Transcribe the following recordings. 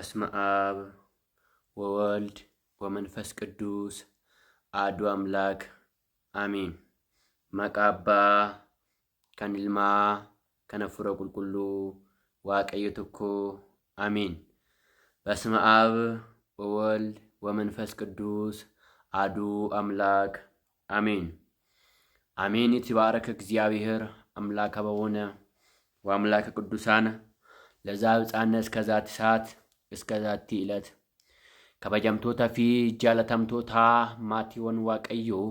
በስመ አብ ወወልድ ወመንፈስ ቅዱስ አሐዱ አምላክ አሜን። Maqaa Abbaa kan Ilmaa kan Hafuura Qulqulluu Waaqayyo tokko አሜን። በስመ አብ ወወልድ ወመንፈስ ቅዱስ አሐዱ አምላክ አሜን። አሜን። የተባረከ እግዚአብሔር አምላከ በሆነ ወአምላከ ቅዱሳን ለዛ ብፃነ እስከ ዛቲ ሰዓት እስከ ዛቲ ዕለት። Kabajamtoota fi jaalatamtoota maatiiwwan Waaqayyoo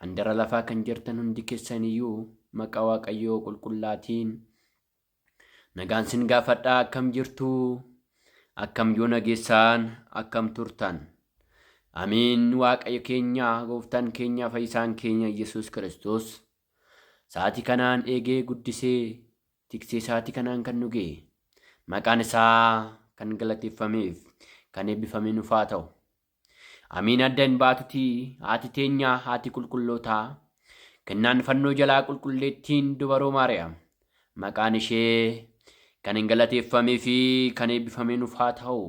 handara lafaa kan jirtan hundi keessaniyyuu, maqaa Waaqayyoo qulqullaatiin nagaan sin gaafadhaa. Akkam jirtu? Akkam yoo nageessaan? Akkam turtan? Amiin. Waaqayyo keenya, gooftaan keenya, fayyisaan keenya Yesus Kiristoos sa'aatii kanaan eegee, guddisee, tiksee sa'aatii kanaan kan nu ga'e, maqaan isaa kan galateeffameef kan eebbifame nuuf haa ta'u. Amiin. Adda hin baatutii haati teenya, haati qulqullootaa, kennaan fannoo jalaa, qulqulleettiin dubaroo Maariyaam, maqaan ishee kan hin galateeffamee fi kan eebbifame nuuf haa ta'u.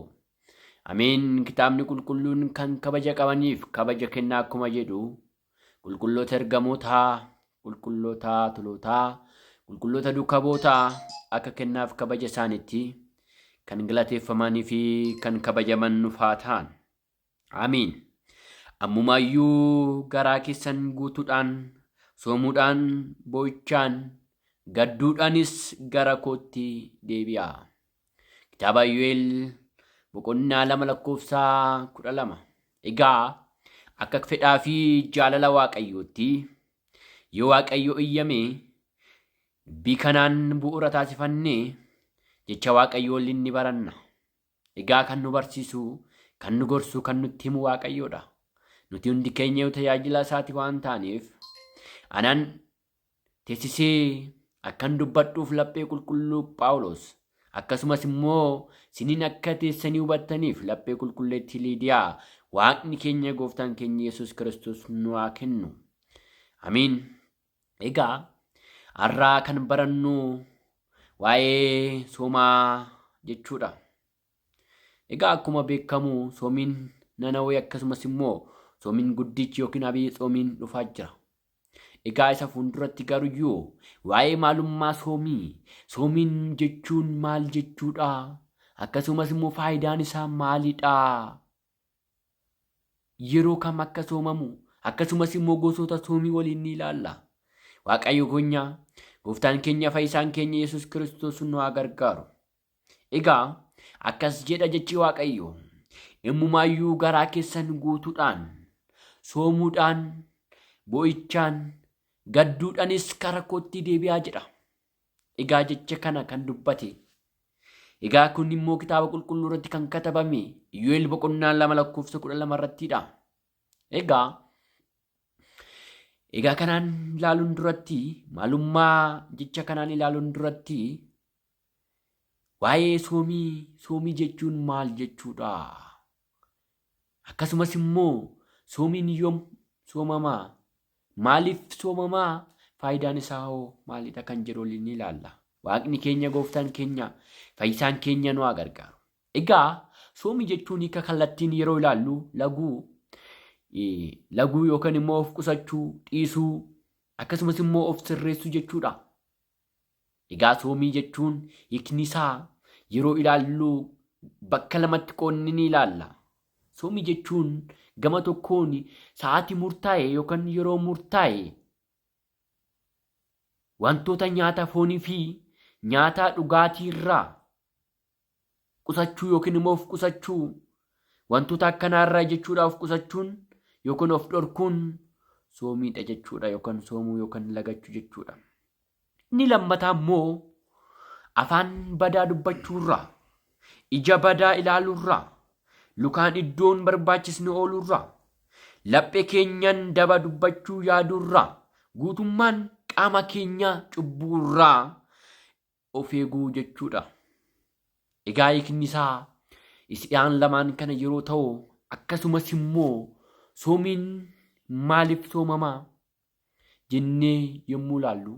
Amiin. Kitaabni qulqulluun kan kabaja qabaniif kabaja kennaa akkuma jedhu, qulqulloota ergamootaa, qulqulloota tulootaa, qulqulloota duukaa bu'ootaa akka kennaaf kabaja isaaniitti kan galateeffamanii fi kan kabajaman nuuf haa ta'an. Amiin. Ammumaayyuu garaa keessan guutuudhaan, soomuudhaan, boo'ichaan, gadduudhaanis gara kootti deebi'a. Kitaaba Iyyu'eel boqonnaa 2 lakkoofsa 12. Egaa akka fedhaa fi jaalala Waaqayyootti, yoo Waaqayyo iyyame, dubbii kanaan bu'uura taasifannee jecha Waaqayyoo waliin ni baranna. Egaa kan nu barsiisu, kan nu gorsu, kan nutti himu Waaqayyoodha. Nuti hundi keenya tajaajila isaati waan taaneef, anaan teessisee akkan dubbadhuuf laphee qulqulluu Phaawulos, akkasumas immoo siniin akka teessanii hubattaniif laphee qulqulleettii Liidiyaa, Waaqni keenya gooftaan keenya Yesuus Kiristoos nu haa kennu. Amiin. Egaa har'aa kan barannu waa'ee soomaa jechuudha. Egaa akkuma beekamu soomiin Nanawee, akkasumas immoo soomiin guddichi yookiin abiy tsoomiin dhufaa jira. Egaa isa fuulduratti garuyyuu waa'ee maalummaa soomii, soomiin jechuun maal jechuudha? Akkasumas immoo faayidaan isaa maalidha? Yeroo kam akka soomamu, akkasumas immoo gosoota soomii waliin ni ilaalla. Waaqayyo keenya, gooftaan keenya, fayyisaan keenya Yesuus Kiristoos nu haa gargaaru. Egaa akkas jedha jechi Waaqayyo: "Immumaayyuu garaa keessan guutuudhaan, soomuudhaan, boo'ichaan, gadduudhaanis kara kootti deebi'aa" jedha. Egaa jecha kana kan dubbate. Egaa kun immoo kitaaba qulqulluu irratti kan katabame Iyyu'eel boqonnaa 2 lakkoofsa 12 irrattidha. Egaa kanaan ilaaluun duratti, maalummaa jecha kanaan ilaaluun duratti, waa'ee soomii, soomii jechuun maal jechuudha? Akkasumas immoo soomiin yoom soomamaa? Maaliif soomamaa? Faayidaan isaa hoo maalidha kan jedhu waliin ni ilaalla. Waaqni keenya, gooftaan keenya, fayyisaan keenya nu haa gargaaru. Egaa soomii jechuun hiika kallattiin yeroo ilaallu, laguu yookaan immoo of qusachuu, dhiisuu, akkasumas immoo of sirreessuu jechuudha. Egaa soomii jechuun hiikni isaa yeroo ilaallu bakka lamatti qoodnee ni ilaalla. Soomii jechuun gama tokkoon sa'aatii murtaa'e yookaan yeroo murtaa'e wantoota nyaata foonii fi nyaata dhugaatii irraa qusachuu yookiin immoo of qusachuu, wantoota akkanaa irraa jechuudha. Of qusachuun yookiin of dhorkuun soomiidha jechuudha, yookaan soomuu yookaan lagachuu jechuudha. Inni lammataa immoo afaan badaa dubbachuurraa, ija badaa ilaaluurraa, lukaan iddoon barbaachisne ooluurraa, laphee keenyan daba dubbachuu yaaduurraa, guutummaan qaama keenyaa cubbuurraa of eeguu jechuudha. Egaa hiikni isaa isaan lamaan kana yeroo ta'u, akkasumas immoo soomiin maaliif soomamaa jennee yommuu ilaallu,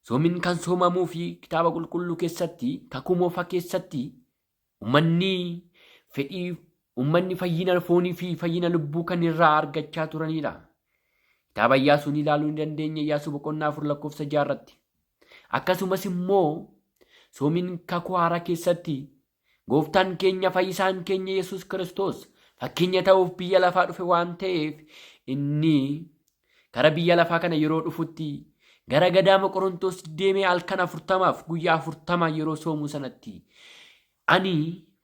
soomiin kan soomamuu fi kitaaba qulqulluu keessatti, kakuu moofaa keessatti, Ummanni fedhii ummanni fayyina foonii fi fayyina lubbuu kan irraa argachaa turanidha. Kitaaba Iyyaasuun ilaaluu ni dandeenya Iyyaasuu boqonnaa 4 lakkoofsa 6 irratti. Akkasumas immoo soomiin kakuu haaraa keessatti gooftaan keenya fayyisaan keenya Yesuus Kiristoos fakkeenya ta'uuf biyya lafaa dhufe waan ta'eef inni kara biyya lafaa kana yeroo dhufutti gara gadaama Qorontos deemee halkan afurtamaaf guyyaa 40 yeroo soomu sanatti ani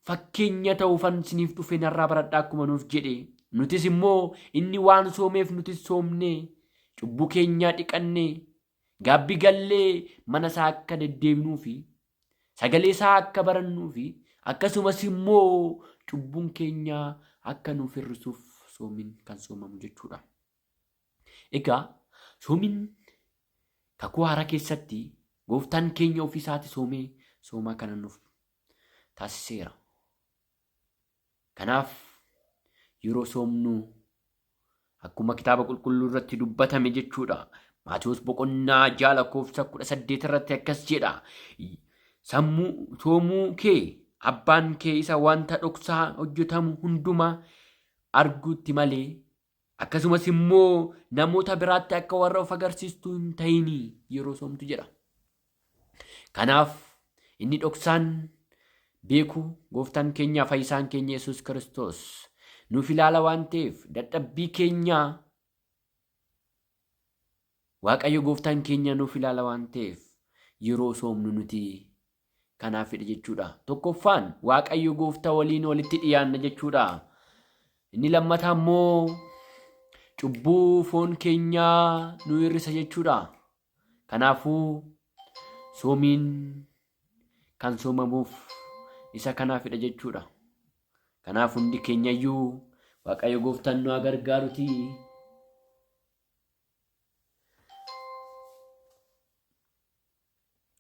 fakkeenya ta'uufan siniif dhufe narraa baradhaa akkuma nuuf jedhe nutis immoo inni waan soomeef nutis soomne cubbuu keenyaa dhiqanne gaabbii gallee mana isaa akka deddeebinuu fi sagalee isaa akka barannuu fi akkasumas immoo cubbuun keenya akka nuuf hir'isuuf soomiin kan soomamu jechuudha. Egaa soomiin kakuu haaraa keessatti gooftaan keenya ofii isaati soomee sooma kana nuuf taasiseera. Kanaaf yeroo soomnu akkuma kitaaba qulqulluu irratti dubbatame jechuudha. Maatewos boqonnaa 6 lakkoofsa 18 irratti akkas jedha. Sammuu soomuu kee abbaan kee isa wanta dhoksaa hojjetamu hundumaa arguutti malee akkasumas immoo namoota biraatti akka warra of agarsiistuu hin ta'inii yeroo soomtu jedha. Kanaaf inni dhoksaan beeku gooftaan keenya fayyisaan keenya Yesuus Kiristoos nuuf ilaala waan ta'eef dadhabbii keenya Waaqayyo gooftaan keenya nuuf ilaala waan ta'eef yeroo soomnu nuti kanaafidha jechuudha. Tokkoffaan Waaqayyo gooftaa waliin walitti dhiyaanna jechuudha. Inni lammataa immoo cubbuu foon keenyaa nu hir'isa jechuudha. Kanaafuu soomiin kan soomamuuf isa kanaafidha jechuudha. Kanaaf hundi keenyayyuu Waaqayyo gooftaan nu haa gargaaruti.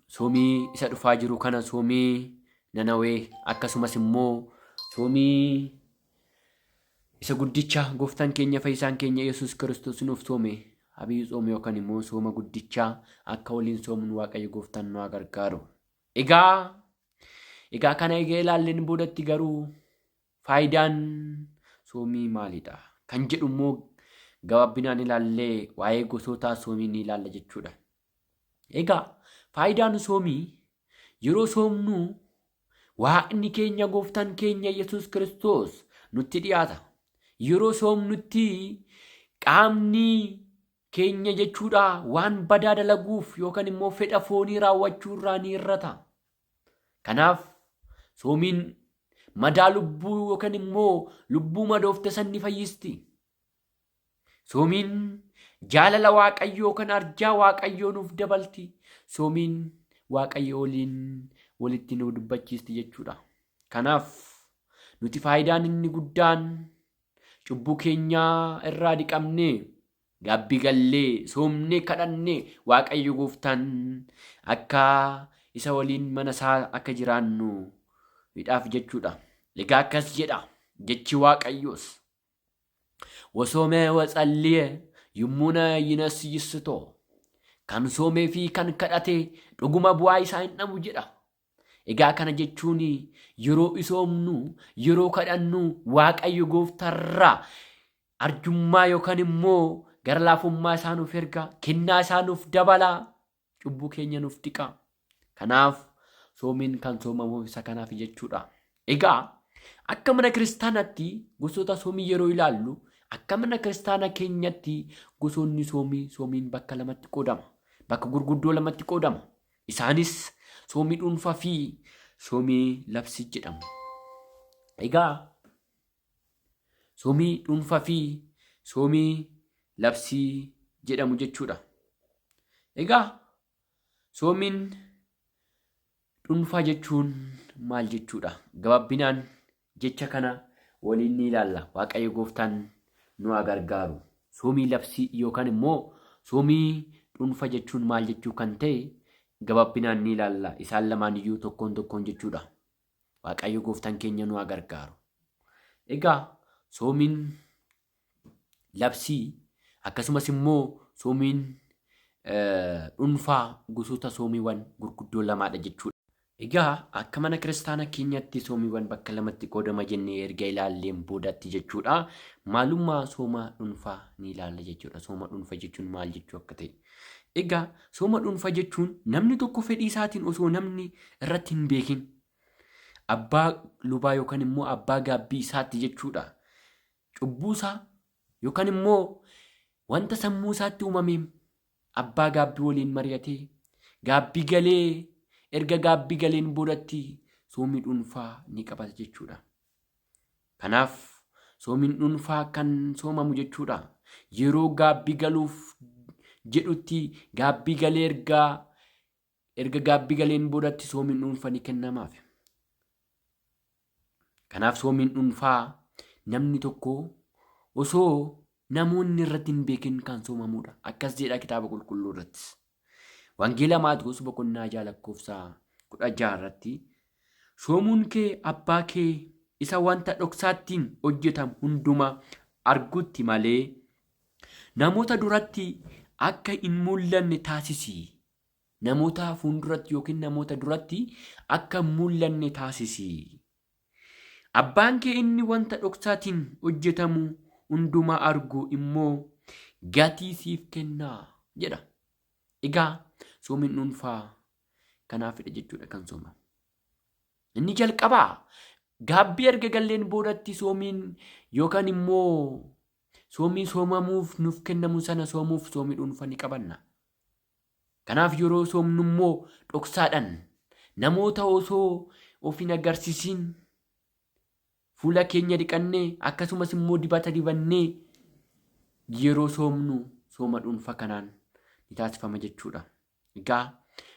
Soomii isa dhufaa jiru kana soomii Nanawee akkasumas immoo soomii isa guddicha gooftaan keenya fayyisaan keenya Yesuus Kiristoos nuuf soome Abiy tsoom yookaan immoo sooma guddicha akka waliin soomnu Waaqayyo gooftaan nu haa gargaaru. Egaa egaa kana egaa ilaalleen boodatti garuu faayidaan soomii maalidha kan jedhu immoo gabaabinaan ilaallee waa'ee gosoota soomii ni ilaalla jechuudha. Egaa faayidaan soomii yeroo soomnu Waaqni keenya gooftaan keenya Yesuus Kiristoos nutti dhiyaata. Yeroo soomnutti qaamni keenya jechuudha waan badaa dalaguuf yookaan immoo fedha foonii raawwachuu irraa ni hir'ata. Kanaaf soomiin madaa lubbuu yookaan immoo lubbuu madoofte san ni fayyisti. Soomiin jaalala Waaqayyoo kan arjaa Waaqayyoo nuuf dabalti. Soomiin Waaqayyo waliin walitti nu dubbachiisti jechuudha. Kanaaf nuti faayidaan inni guddaan cubbuu keenyaa irraa dhiqamnee gaabbii gallee soomnee kadhannee Waaqayyo gooftaan akka isa waliin mana isaa akka jiraannu hidhaaf jechuudha. Egaa akkas jedha jechi Waaqayyoos. Wosoome wotsalliye yummuna yinesyissito. Kan soomee fi kan kadhate dhuguma bu'aa isaa hin dhabu jedha. Egaa kana jechuun yeroo isoomnu, yeroo kadhannu Waaqayyo gooftarraa arjummaa yookaan immoo gara laafummaa isaa nuuf erga, kennaa isaa nuuf dabala, cubbuu keenya nuuf dhiqa. Kanaaf soomiin kan soomamuuf isa kanaaf jechuudha. Egaa akka mana kiristaanaatti gosoota soomii yeroo ilaallu akka mana kiristaana keenyatti gosoonni soomii soomiin bakka lamatti qoodama. Bakka gurguddoo lamatti qoodama. Isaanis soomii dhuunfaa fi soomii labsii jedhamu. Egaa soomii dhuunfaa fi soomii labsii jedhamu jechuudha. Egaa soomiin dhuunfaa jechuun maal jechuudha? Gabaabinaan jecha kana waliin ni ilaalla. Waaqayyo gooftaan nu haa gargaaru. Soomii labsii yookaan immoo soomii dhuunfaa jechuun maal jechuu kan ta'e gabaabinaan ni ilaalla. Isaan lamaan iyyuu tokkoon tokkoon jechuudha. Waaqayyo gooftaan keenya nu haa gargaaru. Egaa soomiin labsii akkasumas immoo soomiin dhuunfaa gosoota soomiiwwan gurguddoo lamaadha jechuudha. Egaa akka mana kiristaana keenyatti soomiiwwan bakka lamatti qoodama jennee erga ilaalleen boodatti jechuudha. Maalummaa sooma dhuunfaa ni ilaalla jechuudha. Sooma dhuunfaa jechuun maal jechuu akka ta'e. Egaa sooma dhuunfaa jechuun namni tokko fedhii isaatiin osoo namni irratti hin beekin abbaa lubaa yookaan immoo abbaa gaabbii isaatti jechuudha. Cubbuu isaa yookaan immoo wanta sammuu isaatti uumameen abbaa gaabbii waliin mari'atee gaabbii galee erga gaabbii galeen boodatti soomii dhuunfaa ni qabata jechuudha. Kanaaf soomiin dhuunfaa kan soomamu jechuudha. Yeroo gaabbii galuuf jedhutti gaabbii galee erga gaabbii galeen boodatti soomiin dhuunfaa ni kennamaaf. Kanaaf soomiin dhuunfaa namni tokko osoo namoonni irratti hin beekin kan soomamudha. Akkas jedha kitaaba qulqulluu irratti. Wangeela Maatewos boqonnaa 6 lakkoofsa 16 irratti soomuun kee abbaa kee isa wanta dhoksaattiin hojjetamu hundumaa argutti malee namoota duratti akka hin mul'anne taasisi. Namoota fuulduratti yookiin namoota duratti akka hin mul'anne taasisi. Abbaan kee inni wanta dhoksaatiin hojjetamu hundumaa argu immoo gatii siif kenna jedha. Egaa soomiin dhuunfaa kanaafidha jechuudha kan soomamu. Inni jalqabaa gaabbii erga galleen boodatti soomiin yookaan immoo soomii soomamuuf nuuf kennamu sana soomuuf soomii dhuunfaa ni qabanna. Kanaaf yeroo soomnu immoo dhoksaadhaan namoota osoo of hin agarsiisiin fuula keenya dhiqannee akkasumas immoo dibata dibannee yeroo soomnu sooma dhuunfaa kanaan ni taasifama jechuudha. Egaa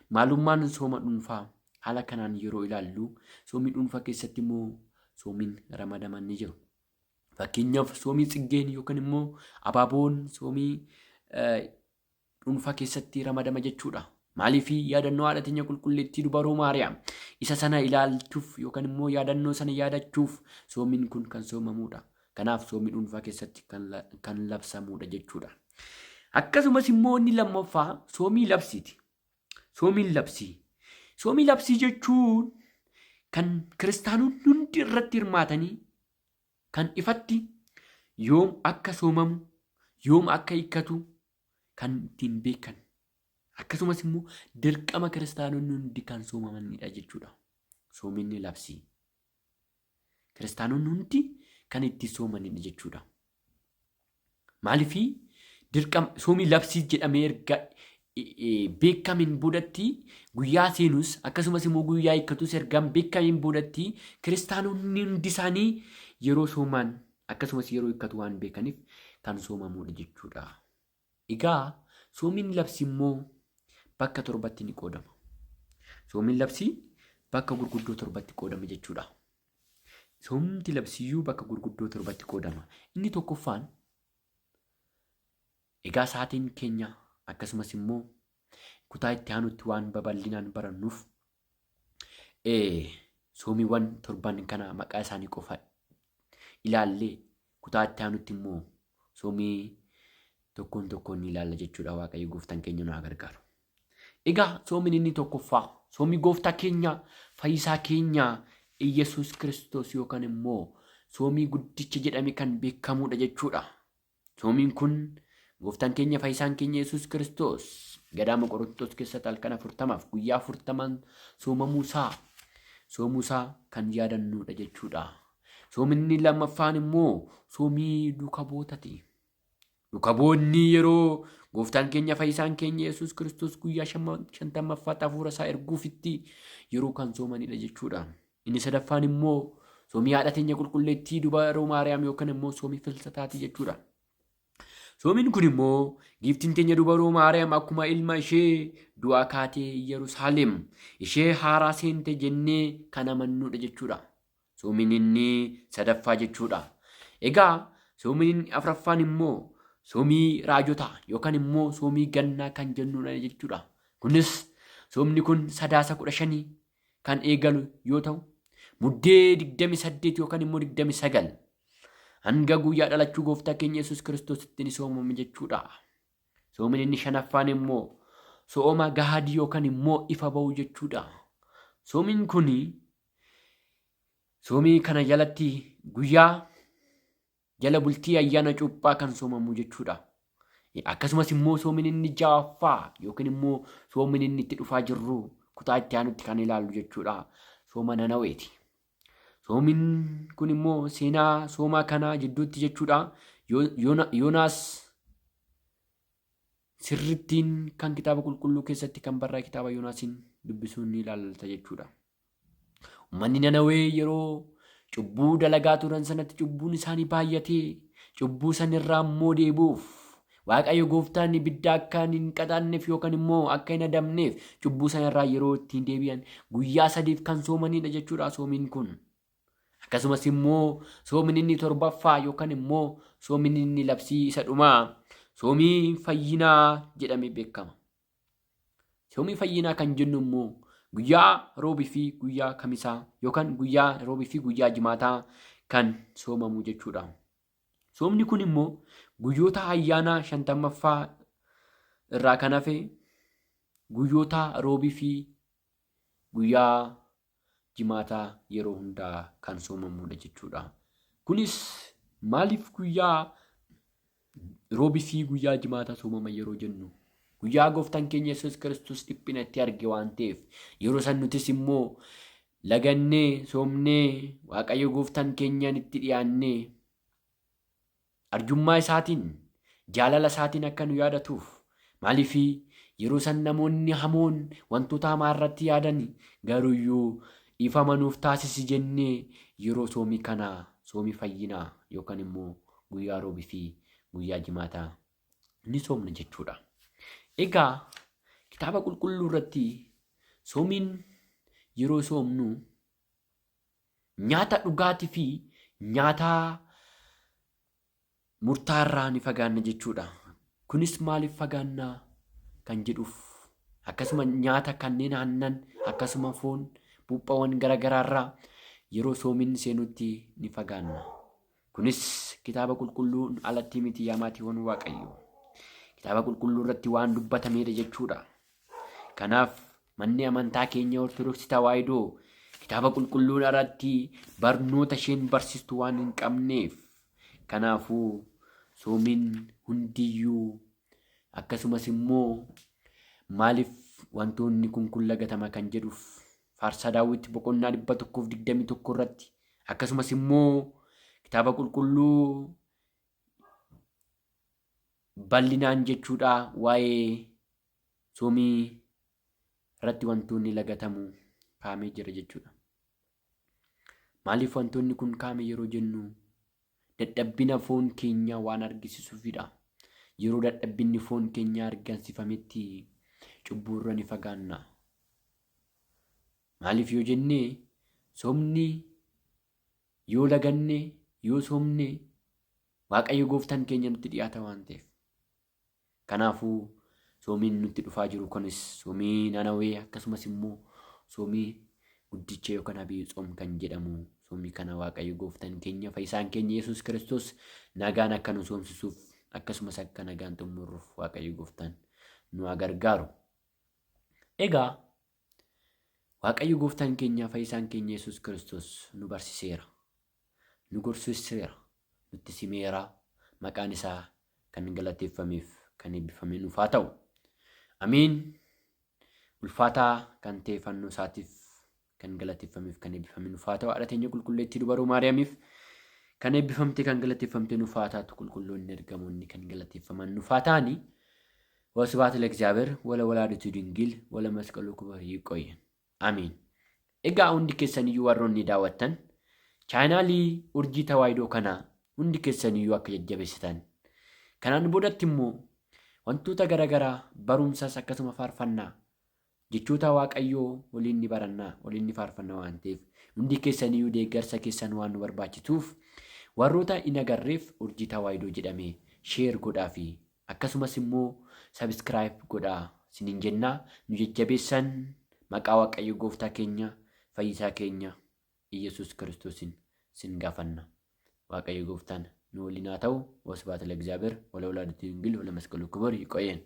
maalummaan sooma dhuunfaa haala kanaan yeroo ilaallu soomii dhuunfaa keessatti immoo soomiin ramadaman ni jiru. Fakkeenyaaf soomii tsiggeen yookaan immoo abaaboon soomii dhuunfaa keessatti ramadama jechuudha. Maaliif yaadannoo haadha teenya qulqulleettii dubaroo Maariyaam isa sana ilaalchuuf yookaan immoo yaadannoo sana yaadachuuf soomiin kun kan soomamuudha. Kanaaf soomii dhuunfaa keessatti kan labsamuudha jechuudha. Akkasumas immoo inni lammaffaa soomii labsiiti. Soomiin labsii. Soomii labsii jechuun kan kiristaanonni hundi irratti hirmaatanii kan ifatti yoom akka soomamu, yoom akka hiikkatu kan ittiin beekan. Akkasumas immoo dirqama kiristaanonni hundi kan soomamanidha jechuudha. Soominni labsii. Kiristaanonni hundi kan itti soomanidha jechuudha. Maaliifii dirqama soomii labsii jedhamee erga beekameen boodatti guyyaa seenus akkasumas immoo guyyaa hiikkatus erga beekameen boodatti kiristaanonni hundi isaanii yeroo sooman akkasumas yeroo hiikkatu waan beekaniif kan soomamudha jechuudha. Egaa soomiin labsii immoo bakka torbatti ni qoodama. Soomiin labsii bakka gurguddoo torbatti qoodama jechuudha. Soomti labsiyyuu bakka gurguddoo torbatti qoodama. Inni tokkoffaan egaa sa'aatiin keenya akkasumas immoo kutaa itti aanutti waan babal'inaan barannuuf soomiiwwan torban kana maqaa isaanii qofa ilaallee kutaa itti aanutti immoo soomii tokkoon tokkoon ni ilaalla jechuudha. Waaqayyo gooftaan keenya nu haa gargaaru. Egaa soomiin inni tokkoffaa soomii gooftaa keenya fayyisaa keenya Iyyasuus Kiristoos yookaan immoo soomii guddicha jedhame kan beekamuudha jechuudha. Soomiin kun gooftaan keenya fayyisaan keenya Yesuus Kiristoos gadaama Qorontos keessatti halkan afurtamaaf guyyaa afurtamaan soomamuusaa soomuusaa kan yaadannuudha jechuudha. Soominni lammaffaan immoo soomii duuka bu'ootati. Duuka bu'oonni yeroo gooftaan keenya fayyisaan keenya Yesuus Kiristoos guyyaa shantammaffaatti hafuura isaa erguufitti yeroo kan soomanidha jechuudha. Inni sadaffaan immoo soomii haadha teenya qulqulleettii dubaroo Maariyaam yookaan immoo soomii filsataati jechuudha. Soomiin kun immoo giiftiin teenya dubaroo Maariyaam akkuma ilma ishee du'aa kaatee Yerusaalem ishee haaraa seente jennee kan amannuudha jechuudha. Soomiin inni sadaffaa jechuudha. Egaa soomiin inni afraffaan immoo soomii raajotaa yookaan immoo soomii gannaa kan jennuudha jechuudha. Kunis soomni kun Sadaasa 15 kan eegalu yoo ta'u, Muddee 28 yookaan immoo 29 hanga guyyaa dhalachuu gooftaa keenya Yesuus Kiristoositti ni soomama jechuudha. Soomin inni shanaffaan immoo sooma gahaadii yookaan immoo ifa ba'uu jechuudha. Soomiin kun soomii kana jalatti guyyaa jala bultii ayyaana cuuphaa kan soomamu jechuudha. Akkasumas immoo soomiin inni ja'affaa yookiin immoo soomiin inni itti dhufaa jirru kutaa itti aanutti kan ilaallu jechuudha. Sooma Nanaweeti. Soomiin kun immoo seenaa soomaa kanaa jidduutti jechuudha. Yoonaas sirrittiin kan kitaaba qulqulluu keessatti kan barraa'e kitaaba Yoonaasiin dubbisuun ni ilaallata jechuudha. Uummanni Nanawee yeroo cubbuu dalagaa turan sanatti cubbuun isaanii baay'atee cubbuu sanirraa immoo deebi'uuf Waaqayyo gooftaan ibidda akka hin qaxaanneef yookaan immoo akka hin adamneef cubbuu sanarraa yeroo ittiin deebi'an guyyaa sadiif kan soomanidha jechuudha soomiin kun. Akkasumas immoo soomin inni torbaffaa yookaan immoo soomin inni labsii isa dhumaa soomii fayyinaa jedhamee beekama. Soomii fayyinaa kan jennu immoo guyyaa roobii fi guyyaa kamisaa yookaan guyyaa roobii fi guyyaa jimaataa kan soomamu jechuudha. Soomni kun immoo guyyoota ayyaanaa shantammaffaa irraa kan hafe guyyoota roobii fi guyyaa jimaataa yeroo hundaa kan soomamudha jechuudha. Kunis maaliif guyyaa roobii fi guyyaa jimaataa soomama yeroo jennu guyyaa gooftaan keenya Yesuus Kiristoos dhiphina itti arge waan ta'eef yeroo san nutis immoo lagannee soomnee Waaqayyo gooftaan keenyaan itti dhiyaannee arjummaa isaatiin jaalala isaatiin akka nu yaadatuuf maaliif yeroo san namoonni hamoon wantoota hamaa irratti yaadan garuuyyuu dhiifama nuuf taasisi jennee yeroo soomii kanaa soomii fayyinaa yookaan immoo guyyaa roobii fi guyyaa jimaataa ni soomna jechuudha. Egaa kitaaba qulqulluu irratti soomiin yeroo soomnu nyaata dhugaatii fi nyaata murtaarraa ni fagaanna jechuudha. Kunis maaliif fagaannaa kan jedhuuf akkasuma nyaata kanneen aannan akkasuma foon buuphaawwan garaagaraarraa yeroo soomiin seenutti ni fagaanna. Kunis kitaaba qulqulluun alatti miti yaa maatiiwwan Waaqayyoo. Kitaaba qulqulluu irratti waan dubbatameedha jechuudha. Kanaaf manni amantaa keenya Ortodoksii Tawaahidoo kitaaba qulqulluun alatti barnoota isheen barsiistu waan hin qabneef kanaafuu soomiin hundiyyuu akkasumas immoo maaliif wantoonni kun kun lagatama kan jedhuuf Faarsaa Daawit boqonnaa 121 irratti akkasumas immoo kitaaba qulqulluu bal'inaan jechuudha waa'ee soomii irratti wantoonni lagatamu kaa'amee jira jechuudha. Maaliif wantoonni kun kaa'ame yeroo jennu dadhabbina foon keenyaa waan argisiisuufidha. Yeroo dadhabbinni foon keenyaa argamsifametti cubbuu irra ni fagaanna. Maaliif yoo jenne soomni yoo laganne yoo soomne Waaqayyo gooftaan keenya nutti dhiyaata waan ta'eef. Kanaafuu soomiin nutti dhufaa jiru kunis soomii Nanawee akkasumas immoo soomii guddicha yookaan Abiy Tsoom kan jedhamu soomii kana Waaqayyo gooftaan keenya fayyisaan keenya Yesuus Kiristoos nagaan akka nu soomsisuuf akkasumas akka nagaan xumurruuf Waaqayyo gooftaan nu haa gargaaru. Egaa Waaqayyo gooftaan keenya fayyisaan keenya Yesuus Kiristoos nu barsiiseera. Nu gorsiiseera. Nutti simeera. Maqaan isaa kan galateeffameef kan eebbifame nuuf haa ta'u. Amiin. Ulfaataa kan ta'e fannoo isaatiif kan galateeffameef kan eebbifame nuuf haa ta'u. Haadha teenya qulqulleettii dubaroo Maariyaamiif kan eebbifamte kan galateeffamte nuuf haa taatu. Qulqulloonni ergamoonni kan galateeffaman nuuf haa ta'ani. ወስብሐት ለእግዚአብሔር ወለወላዲቱ ድንግል ወለመስቀሉ ክቡር። ይቆየን። Amiin. Egaa hundi keessaniyyuu warroonni daawwattan chaanaalii Urjii Tawaahidoo kana hundi keessaniyyuu akka jajjabeessitan. Kanaan boodatti immoo wantoota garaagaraa barumsas akkasuma faarfannaa jechoota Waaqayyoo waliin ni barannaa waliin ni faarfanna waan ta'eef hundi keessaniyyuu deeggarsa keessan waan nu barbaachisuuf warroota hin agarreef Urjii Tawaahidoo jedhamee share godhaa fi akkasumas immoo subscribe godhaa sinin jennaa nu jajjabeessan maqaa Waaqayyo gooftaa keenya fayyisaa keenya Iyyasuus Kiristoosin sin gaafanna. Waaqayyo gooftaan nu waliin haa ta'u. ወስብሐት ለእግዚአብሔር ወለወላዲቱ ድንግል ወለመስቀሉ ክቡር። ይቆየን።